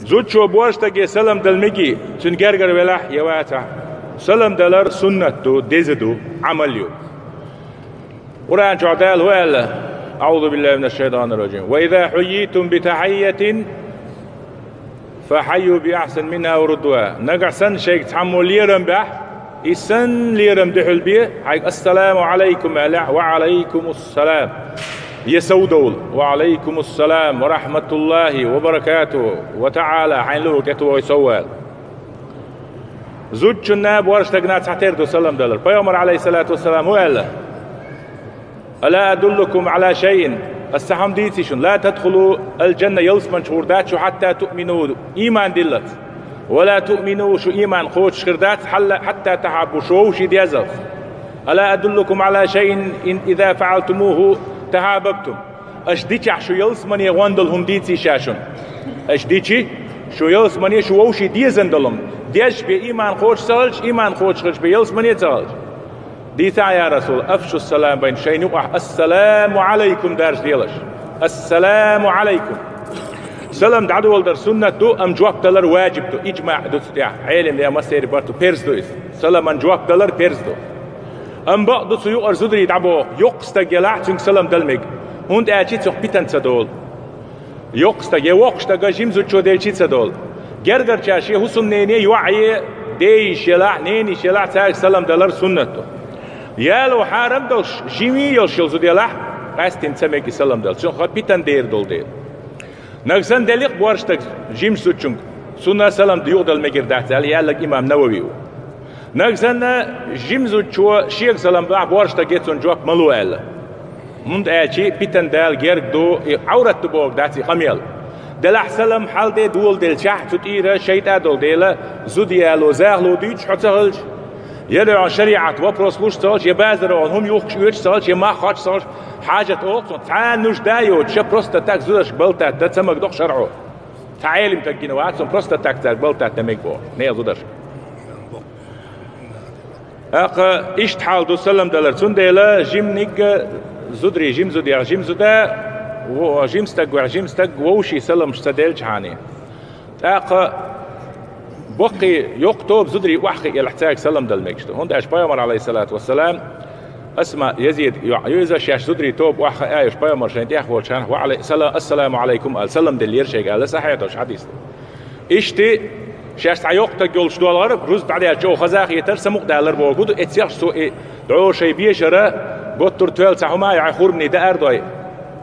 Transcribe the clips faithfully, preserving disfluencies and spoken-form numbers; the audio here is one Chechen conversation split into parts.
Зудчо божа стаге салам дала мегий, цуьнан гергара велахь а, е вацахь а, салам далар суннат ду, деза ду, Ӏамал ю. Къуръан чохь Дала хӀун аьлла? أعوذ بالله من الشيطان الرجيم. وإذا حييتم بتحية فحيوا بأحسن منها أو ردوها. Нагахь санна шайга цхьаммо лерам бахь, и санна лерам дуьхьал бе, хьайга «Ассаламу Ӏалайкум» аьллехь, «Ва Ӏалайкумуссалам». Я сов довла, «Ва Ӏалайкумуссалам ва рахьматуллахӀи ва баракатухӀу ва таӀала», хьайна луург тӀетохий сов аьлла. Зудчунна, божа стагана цхьатера ду салам далар. Пайхамар, Ӏалайхиссалату вассалам, хӀун аьлла? «Ала адуллукум Ӏала шайъин», ас цхьа хӀума дийций шуна, «ла тадхулул жанна», ялсамани чу гӀур дац шу, «хьатта туъмину», ийман диллалц, «ва ла туъмину», шу ийман кхочуш хир дац, «хьалла-, хьатта тахьаббу», шу вовший дезалц. «Ала адуллукум Ӏала шайъин, ин, иза фаӀалтумухӀу тахьабабтум». Аша дичахь шу ялсамане гӀондала хӀума дийций ша шуна? Аша дичи, шу ялсамане шу вовший дезан долу хӀума. Дезаш бен ийман кхочуш ца хилча, ийман кхочуш хилча бен ялсамане а ца хилча. Дийцахь, я Расул, «афшуссалам байнакум», шайна юкъахь «Ассаламу Ӏалайкум» даржа делаш. «Ассаламу Ӏалайкум». Салам дӀадоладар суннат ду, амма жоп далар ваджиб ду, иджмаъ ду цу тӀехь. Ӏелам де массеран барт ду, перз ду иза. Саламан жоп далар перз ду. Амма бакъ ду цу юкъара зударий дӀабоху, йоккха стаг елахь, цуьнга салам дала мега, хӀунда аьлча цунах питана ца долу. Йоккха стаг, я воккха стага жима зудчо делчи ца долу. Гергарчара шен хӀусамнене, йоӀе, ден йиша елахь, ненан йиша елахь, цаьрга салам далар суннат ду. Яло хьарам долуш, жимий йолуш йолу зуда елахь, къаьстина ца мега и салам дала, цунах питана дер долу дела. Нагахь санна делахь божа стаг жимачу зудчуьнга, цунна салам юхадала мегар дац аьлла, яьлларг имам Навави ву. Нагахь санна жима зудчо шега салам бахь, божа стаге цунна жоп ма ло аьлла. ХӀунда аьлча питана дала герга ду, и Ӏаврат ду бохург дац и къамел. Делахь салам хьал де доладелчахь, цу тӀера шайтӀа долу дела, зуда яло захало дуьйцуш хьо ца хилча, я дуьхьал шариӀат вопрос луш ца хилча, я базара хӀума юхкуш оьцуш ца хилча, я мах хоттуш ца хилча, хьажат олу цунна, цхьа нужда йоцуш, просто так зударшка балтатта ца магадо шарӀо. Цхьа Ӏелам стаг гина вац, цунна просто так цаьрга балтатта мега бохуш, нехан зударшка. ТӀаккха иштта хьал ду салам далар. Цундела жиманиг а, зударий, жима зуда яхь, жима зуда, во-, жима стаг ваьхь, жима стаг вовший саламаш ца делчахьана. ТӀаккха баккхий йоккха тоба зударий охьахиъна елахь, цаьрга салам дала мегаш ду. ХӀунда аьлча пайхамар, Ӏалайхиссалату вассалам, Асма, Язидан йоӀ ю иза, шаьш зударий тоба охьахиъна йолуш, пайхамар шайна тӀехволчу хенахь, ва Ӏалай-, сала-, «Ассаламу Ӏалайкум» аьлла, салам деллера шайга аьлла, сахьихь долуш хьадис ду. Иштта, шаьш цхьа йоккха стаг йолуш догӀура, рузба дӀадаьлча, оха хаза а хетара, самукъа далар бохург ду, эццехь цо и дӀо шайн бешара, готтур тоьлла цхьа хӀума а яхье, хурманий даар дой,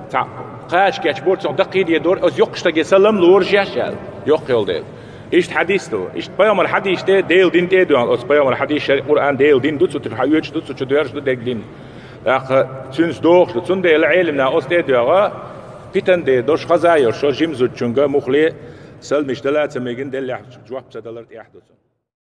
цхьа кхача кечбора, цунах даккхийде дора, оцу йоккхачу стаге салам лора шаьш аьлла, йоккха йолу дела. Иштта хьадис ду. Иштта пайхамар хьадис тӀе Делан дин тӀе а доьгӀна, оцу пайхамар хьадис шариӀат, Къуръан Делан дин ду, цу тӀехь хьан оьцуш ду, цу чу доьрзуш ду дерг дин. ТӀаккха цуьнца догӀуш ду, цундела Ӏелам наха оцу тӀе а доьгӀна, питана де долуш, хаза йолуш, шо жима зудчуьнга муххале саламаш дала а ца мегина деллехь, жоп ца далар тӀехь ду цунна.